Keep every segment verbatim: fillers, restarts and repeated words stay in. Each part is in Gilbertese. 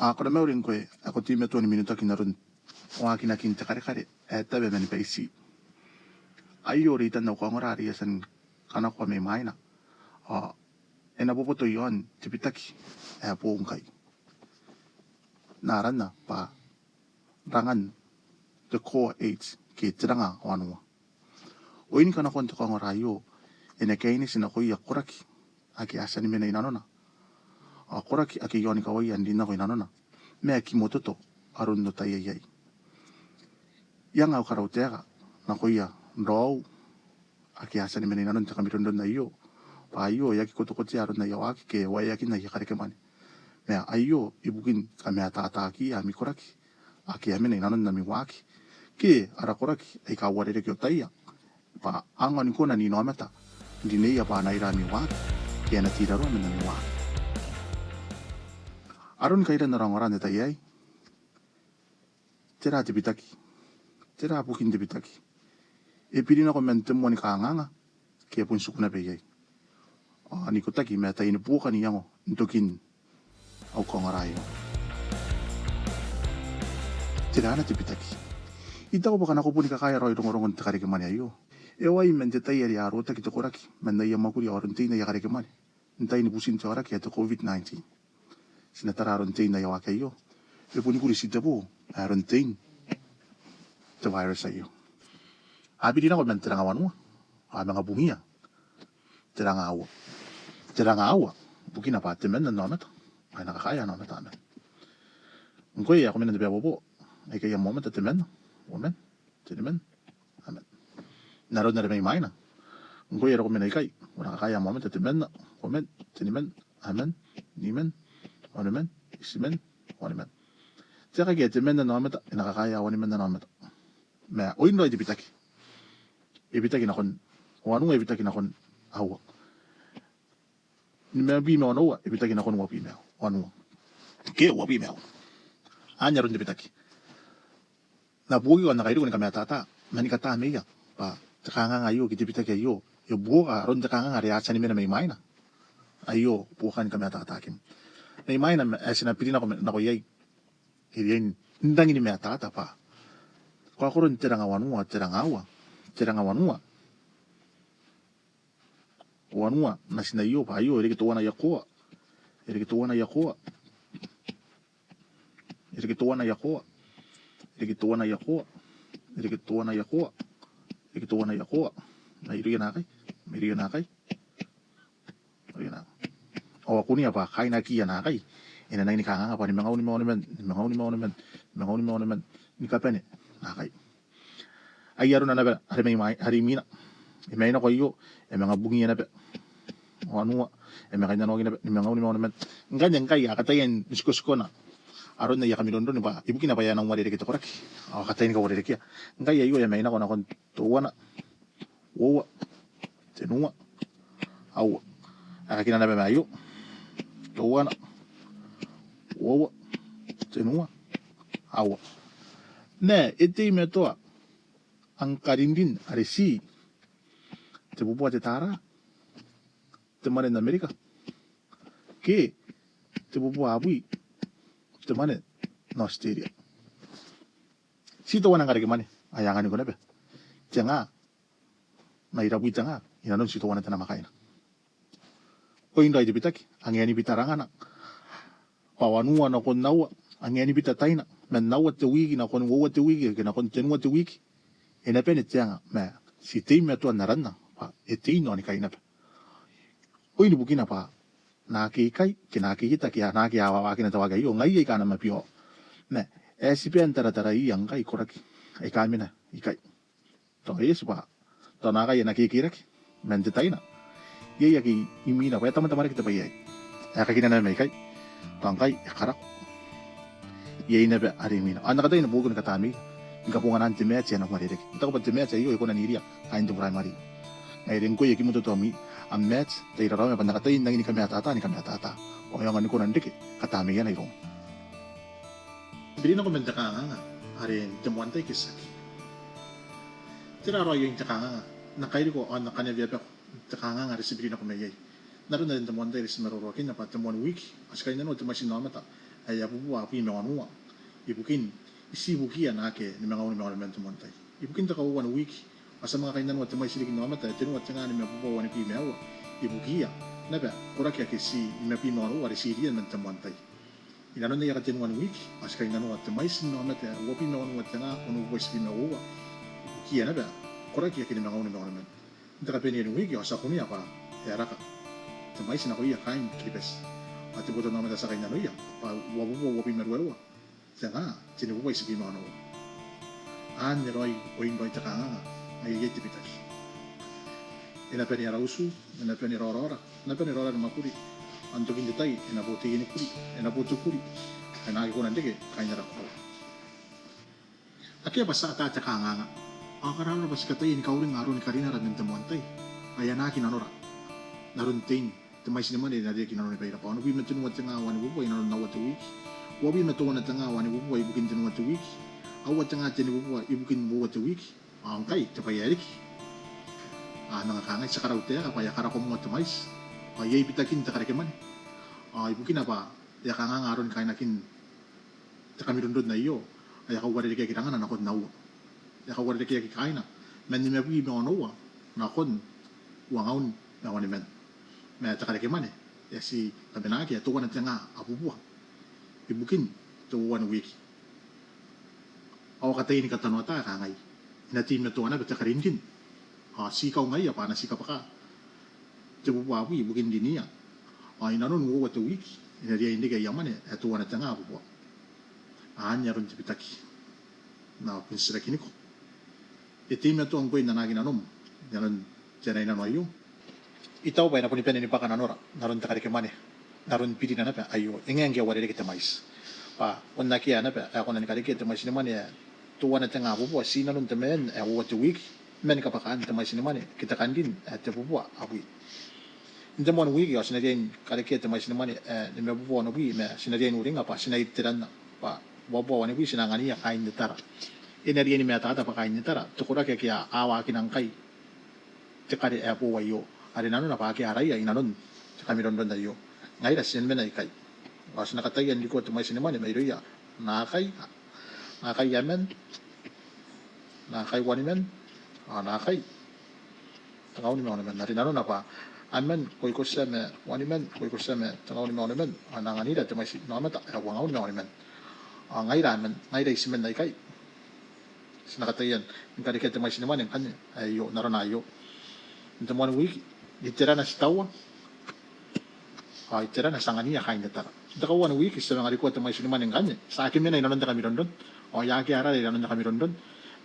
Ao ko na mauri ngkoe ae ko teimatoa ni minotaki n aron waakinakin te karekare ae Tawe mani Baiti. Aio reitan au kaongora are I a tia ni kanakoa mai mwaina. Ao e na boboto iaon te bitaki ae boou ngkai. N aranna bwa rangan te Core Eight ke te ranga wanua. Oin kanakoan te kaongora aio e na kaineti nakoia koraki ake a tia ni mena i nanona ao koraki ake iaon kawaia n rin nako i nanona ma e kimototo aron otaia iai. I anga au karautaeka nakoia raou ake a tia ni mena i nanon te kamironron aio bwa aio e aki kotokotea aron aia waaki ke waeakin aia karekemwane. Ma aio ibukin kamataataakiia ami koraki ake a mena i nanon ami waaki ke ara koraki aika uarereke otaia bwa a aonga ni kona n inaomata n rineia bwa a na ira ami waaki ke a na tiraroa man ami waaki. Aron kairan ara ongora n te tai aei. Tera te bitaki? Tera bukin te bitaki? E biri nako man te moan kanganga ke e bon tiku naba iai? Ao n ikotaki ma taian buokan iango n tokin au kaongora aio. Tera ana te bitaki? I taku bwa ngkana ko boni kakaea raoi rongorongon te karekemwane aio, e uai man te tai are a rotaki te koraki man aia mwakuri ao aron tein aia karekemwane n tain butin te aoraki ae te COVID nineteen. Ti na tara aron tein aia waaki aio, e boni kuri titebo ae aron tein te virus aio. A biri nako man te ranga wanua ao a manga bungia te ranga aua. Te ranga aua bukina bwa temanna n aomata ao e na kakaea ana aomata aman. Ngkoe ae ko mena n te baebobo, aikai am aomata temanna, uoman, teniman, aman. N aron are mai mwaina, ngkoe are ko mena ikai, ko na kakaea am aomata temanna, uoman, teniman, aman, niman, onoman, itiman, waniman. Te aeka ae temanna n aomata e na kakaea waniman ana aomata. Ma oin raoi te bitaki. E bitaki nakon wanua, e bitaki nakon aua. Nimabwi ma onoua e bitaki nakon uabwi ma wanua ke uabwi ma aua. Anne aron te bitaki. N na buokiko ao n na kairiko ni kamataata ma ni katameia bwa te kanganga aio ke te bitaki aio e buoka aron te kanganga are a tia ni mena mai mwaina. Aio buokan kamataataakin mai mwaina ae ti na biri nako, nako iai. E riai n rangi ni mataata bwa kaokoron te ranga wanua, te ranga aua, te ranga wanua. Wanua natina aio bwa aio e reke teuana aia koa. E reke teuana aia koa. E reke teuana aia koa. E reke teuana aia koa. E reke teuana aia koa. E reke teuana aia koa. Mairouia naakai. Mairouia naakai. Ao a kunea bwa kaainakiia naakai e na nangi ni kanganga bwa nimangaun ma onoman, nimangaun ma onoman, nimangaun ma onoman ni kabane naakai. Ai arona naba are mai, mai, are imwina. E mai nako aio, e manga bungia naba. Wanua, e manga kainnanoaki naba, nimangaun ma onoman. Ngkanne ngkai a kataia n tikotikona aron aia kamironron bwa ibukina bwa e a nang uarereke te koraki ao a kataia ni kauarerekea. Ngkai aio e a mai nako nakon teuana, uoua, tenua, aua. Ae kakina naba ma aio. Teuana, uoua, tenua, aua. Ma e teimatoa am karinrin are ti tebubua te tara, te mwane n Amerika, ke tebubua abwi, te mwane n Aotiteria. Ti teuana am karekemwane ae a anganiko naba tenga ma irabwi tenga inanon ti teuana te namwakaina. Oin raoi te bitaki, angaia ni bita rangana bwa wanua nakon aua, angaia ni bita taina, man aua te wiki nakon uoua te wiki ke nakon tenua te wiki. E na bane te anga ma ti teimatoa n aranna bwa e teinao ni kai naba. Oin bukina bwa naake ikai ke naake ieta ke naake a wawakina te waaki aio, ngaia aika a na mabiao. Ma e a tibwa n tarataraia ngkai koraki aika mena ikai. Tao e eti bwa tao naakai e na kekerake man te taina. Iai ake imwina bwa e tamwatamwarake te bwai aei. E kakina naba mai ikai. Tao ngkai e karako. Iai naba are imwina. Ao n na kataia ni buokiko ni katameia ni kabonganaan te mat ae e nang uarereke. I taku bwa te mat aio e kona n iria kaain te Primary. Ngaia are ngkoe e kimototo am mat, tai raraoma bwa n na kataia n nangi ni kamataata, ni kamataata. Ao e aonga ni kona n reke katameiana iroum. Biri nako man te kanganga are n te moan tai ke tiaki. Tera raoi oin te kanganga? N na kairiko ao n na kaneweabako n te kanganga are ti biri nako maiai. N aron are n te moan tai are ti maroroakinna bwa te moan wiki, ao ti kainnanoa te mwaiti n aomata ae abubua abwi ma onoua, ibukin, iti ibukiia naake nimangaun ma onoman te moan tai. Ibukin te kauoua ni wiki, ao ti a manga kainnanoa te mwaiti riki n aomata ae tenua te ngaa nimabubua wanibwi ma aua, ibukiia naba koraki ake ti nimabwi ma onoua are ti iriia man te moan tai. Inanon aia katenua ni wiki, ao ti kainnanoa te mwaiti n aomata ae uabwi ma onoua te ngaa onobubua itibwi ma uoua, ibukiia naba koraki ake nimangaun ma onoman. N te kabanea ni wiki ao ti a kunea bwa e a raka te mwaiti nakoia kaain Kiribati. Ao te botannaomata ti a kainnanoia bwa uabubua uabwi ma ruaiwa te ngaa tenibubua itibwi ma onoua. Anne raoi oin raoi te kanganga, ngaia iai te bitaki. E na bane ara utu, e na bane raoraora, e na bane raora ni mwakuri, ao n tokin te tai e na bo te ieni kuri, e na bo te kuri, e na aki kona n reke kaain ara koroa. Akea bwa ti ata te kanganga, ao ngkana arona bwa ti kataia ni kauringa aroni karinara man te moan tai, ao e anaaki nanora n aron tein te mwaiti ni mwane are e na riai n reke inanoni baira. Bwa onobwi ma tenua te ngaa wanibubua inanon aua te wiki, uabwi ma teuana te ngaa wanibubua ibukin tenua te wiki, aua te ngaa tenibubua ibukin uoua te wiki, ao ngkai te bwai ae riki, a manga kangai, ti a karautaeka bwa e a karako moa te mwaiti, ao iai bitakin te karekemwane, ao ibukina bwa e a kanganga aroni kainakin te kamironron aio, ao e a kauarerekeaki rangana nakon aua. E a kauarerekeaki kaaina man nimabwi ma onoua nakon uangaun ma waniman. Ma te karekemwane ae ti kamenaaki ae teuana te ngaa abubua ibukin te uoua ni wiki. Ao a kataia ni katanoata ae kangai, e na teimatoa naba te karinrin. Ao ti kaungaia bwa a na ti kabwaka tebubua abwi ibukin riniia. Ao inanon uoua te wiki e na riai n reke aia mwane ae teuana te ngaa abubua. Anne aron te bitaki. N na bon titirakiniko, e teimatoa ngkoe n anaaki nanom inanon te anainano aio? I taku bwa e na boni bane ni bwaka nanora n aron te karekemwane, n aron birina naba aio, e ngae ngke e uarereke te mwaiti. Bwa bon akea naba ae kona ni karekea te mwaiti ni mwane ae teuana te ngaa abubua ti inanon te maan ae uoua te wiki man kabwakaan te mwaiti ni mwane ke te kanrin ae tebubua abwi. N te moan wiki ao ti na riai ni karekea te mwaiti ni mwane ae nimabubua onobwi, ma ti na riai n uringa bwa ti na iri teranna, bwa uabubua wanibwi ti na anganiia kaain Netara. E na riai ni matata bwa kaain Netara te koraki ake a waakina ngkai te kare ae boou aio, are nanona bwa akea araia inanon te kamironron aio. Ngaira ti a mena ikai. Ao ti na kataia n rikoa te mwaiti ni mwane mairouia naakai, naakai aman, naakai waniman, ao naakai tengaun ma onoman. Are nanona bwa aman koikotia ma waniman koikotia ma tengaun ma onoman, ao e na anganira te mwaiti n aomata ae uangaun ma waniman. Ao ngaira aman, ngaira itiman aikai. Ti na kataia ni karekea te mwaiti ni mwane ngkanne ae io, n arona aio. N te moan wiki, iterana ti taua, ao iterana ti anganiia kaain Netara. N te kauoua ni wiki ti a manga rikoa te mwaiti ni mwane ngkanne, ti a aki mena inanon te kamironron. Ao e akea arara inanon te kamironron.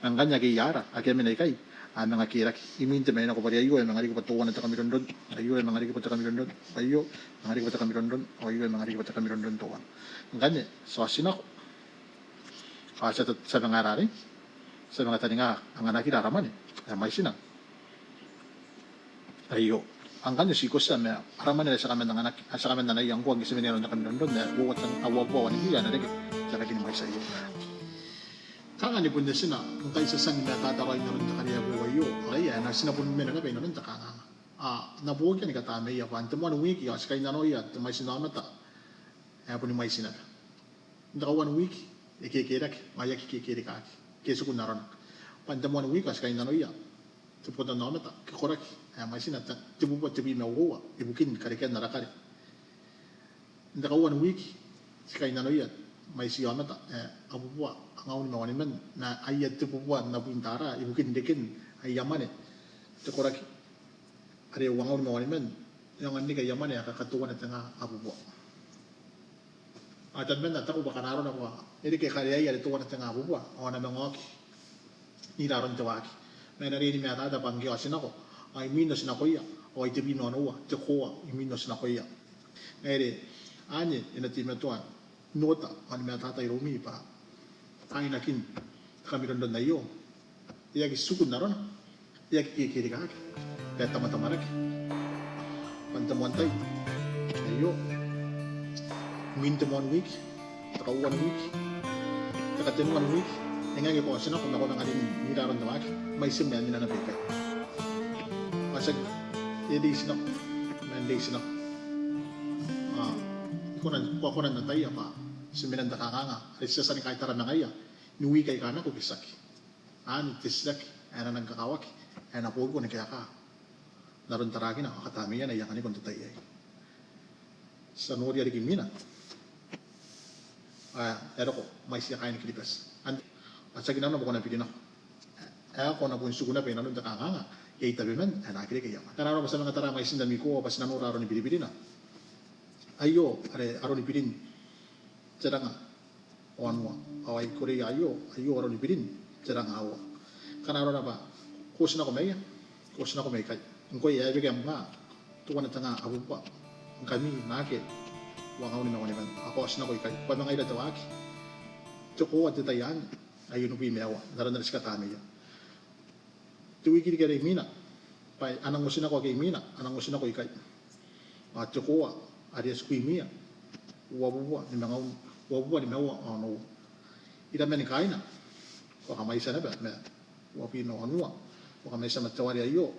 Ma ngkanne akea arara ake a mena ikai, a manga kerake imwin te mainako bwa are aio e manga riki bwa teuana te kamironron, aio e manga riki bwa te kamironron, aio e manga riki bwa te kamironron, ao aio e manga riki bwa te kamironron teuana. Ngkanne ti a otinako. Ao ti a ta-, ti a manga arara, ti a manga taninga anganakira ara mwane ae mwaitina. Aio. Ao ngkanne ti ikotia ma ara mwane ae ti a kaman anganaki, ae ti a kaman anaia ngkoa ngke ti mena inanon te kamironron ae uoua te, ae uabubua wanibwi ae na reke n te ririki ni mwaiti aio. Kanga ni bon netina, ngkai ti a tia ni matata raoi n aron te kare ae boou aio, ao ae na, ti na bon mena naba inanon te kanganga. Ao N na buokia ni katamaia bwa n te moan wiki ao ti kainnanoia te mwaiti n aomata ae boni mwaiti naba. N te kauoua ni wiki e kekerake, ao e aki kekerikaki, ke tiku n arona. Bwa n te moan wiki ao ti kainnanoia te botannaomata ke koraki ae mwaitina, te, tebubua tebwi ma uoua ibukin karekean ara kare. N te kauoua ni wiki ti kainnanoia mwaiti aomata ae abubua angaun ma waniman, ma aia tebubua n abwi n tara ibukin reken aia mwane te koraki are uangaun ma waniman, e aonga n reke aia mwane ae kaka teuana te ngaa abubua. Ao tabeman a taku bwa ngkana arona bwa e reke kaain are teuana te ngaa abubua, ao a na manga oki n ira aron te waaki. Ma e na riai ni matata bwa ngke a otinako, ao imwin otinakoia, ao ai tebwi ma onoua te koa imwin otinakoia. Ngaia are anne e na teimatoa n ota ao ni matata iroumi bwa kainakin te kamironron aio e aki tiku n arona, e aki kekerikaki, bwa e tamwatamwarake. Bwa n te moan tai aio, imwin te moan wiki, te kauoua ni wiki, te katenua ni wiki, e ngae ngke ko a otinako ma ko a manga rin n ira aron te waaki, mwaitim ae mena naba ikai. Ao tiaki e reitinako ma n reitinako. Ao ko a kona, ko a kona n ataia bwa Ti mena n te kanganga are ti a tia ni kaitara ma ngaia ni wiki aika nako ke tiaki. Anne te titiraki ae e na nang kakawaki, ae e na kona ni kaeka n aron tarakina ao katamneiana ae e a kanikon te tai aei. Ti a noria riki imwina ae e a roko mwaitiia kaain Kiribati. Ao tiaki nanona bwa ko na biri nako. Ao ko na bon tiku naba i nanon te kanganga, iai tabeman ae na aki reke i amwang. Ngkana arona bwa ti a manga tara mwaitin ami koaua bwa ti na nora aroni biribirina aio, are aroni birin te ranga wanua. Ao ai koreia aio, aio aroni birin te ranga aua. Ngkana arona bwa ko otinako maia, ko otinako mai ikai. Ngkoe ae e beke am nga, teuana te nga abubua, ngkami naake uangaun ma waniman, ao ko a otinako ikai. Ko a manga ira te waaki. Te koaua te tai anne ae onobwi ma aua n aron are ti katamneia. Te wiki riki are imwina, bwa a nang otinako ake imwina, a nang otinako ikai. Ao te koaua are e a tiku imwia, uabubua nimangaun, uabubua nimaua ao onoua. Iraman kaaina, ko a kamwaitia naba ma uabwi ma wanua, ko a kamwaitia ma te ware aio.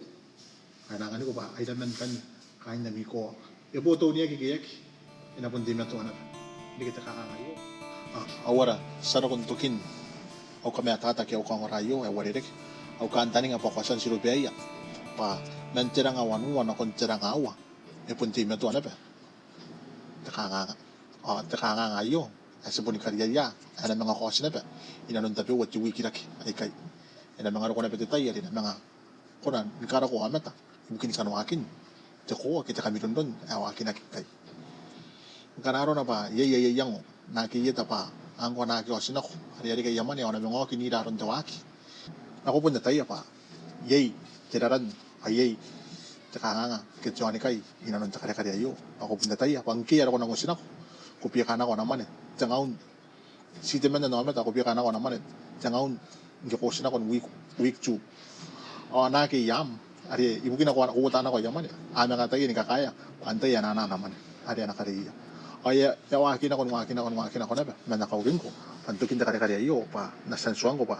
Ao e na anganiko bwa a iraman kaain, kaain ami koaua. E botou n aki ke e aki, e na bon teimatoa naba n reke te kanganga aio. Ao ara, ti a roko n tokin au kamatata ke au kaongora aio ae uarereke. Au kantaninga bwa ko a tia n tirobaia bwa man te ranga wanua nakon te ranga aua e bon teimatoa naba te kanganga. Ao te kanganga aio ae ti boni kariaia ae e na manga kaoti naba i nanon tabeua te wiki rake aikai. E na manga roko naba te tai are e na manga kona ni karako aomata ibukin kanoakin te koaua ke te kamironron ae waakinaki ikai. Ngkana arona bwa iai aia iango naake i eta bwa a ngkoa naake a otinako are a reke aia mwane ao a na manga oki n ira aron te waaki, ao ko bon ataia bwa iai te raran ao iai te kanganga ke te aonikai i nanon te karekare aio. Ao ko bon ataia bwa ngke a roko n otinako, ko bia kaa nako ana mwane tengaun. Ti temanna n aomata, ko bia kaa nako ana mwane tengaun ngke ko otinako n week, week two. Ao naake i aam are ibukina ko uota nako aia mwane, a manga ataia ni kakaea bwa antai ae na anaa ana mwane are a na kareia. Ao e a waaki nako, waaki nako, waaki nako naba man ana kauringko bwa n tokin te karekare aio bwa N na tia n tuangko bwa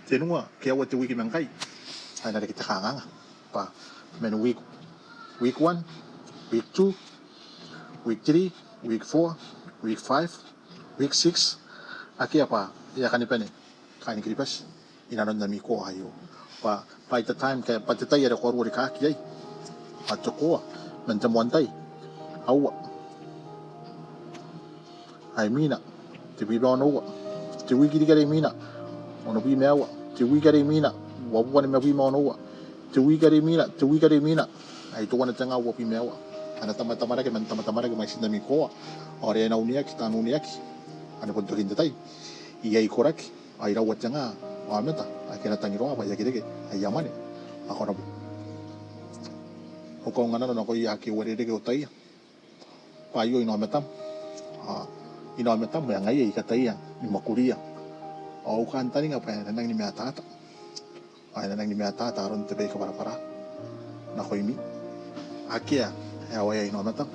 tenua ke aua te wiki ma ngkai ae e na reke te kanganga. Bwa man week, week one, week two, week three, week four, week five, week six, akea bwa e a kani bane kaain Kiribati i nanon ami koaua aio. Bwa by the time ke bwa te tai are ko a ruo rikaaki iai, ao te koaua man te moan tai aua. Ai imwina, tebwi ma onoua. Te wiki riki are imwina, onobwi ma aua. Te wiki are imwina, uabubua nimabwi ma onoua. Te wiki are imwina, te wiki are imwina, ai teuana te nga uabwi ma aua. A na tamatamarake man tamatamarake mwaitin ami koaua. Ao are e na uneaki, taan uneaki, a na bon tokin te tai, iai koraki ao iraua te nga aomata ake a na tangiria bwa e aki reke aia mwane. Ao ko na bon, au kaunganano nakoia ake uarereke otaia bwa aio inaomatam. Ao inaomatam ae ngaia I kataia ni mwakuria. Ao au kantaninga bwa e na nangi ni mataata. Ao e na nangi ni mataata aron te baikabwarabwara nakoimi. Akea ae waea inaomatam,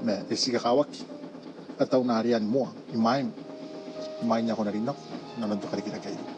ma e tii kakawaki kataun are e a moa imwain, imwain ae ko na rin nako i nanon te karikirake aio.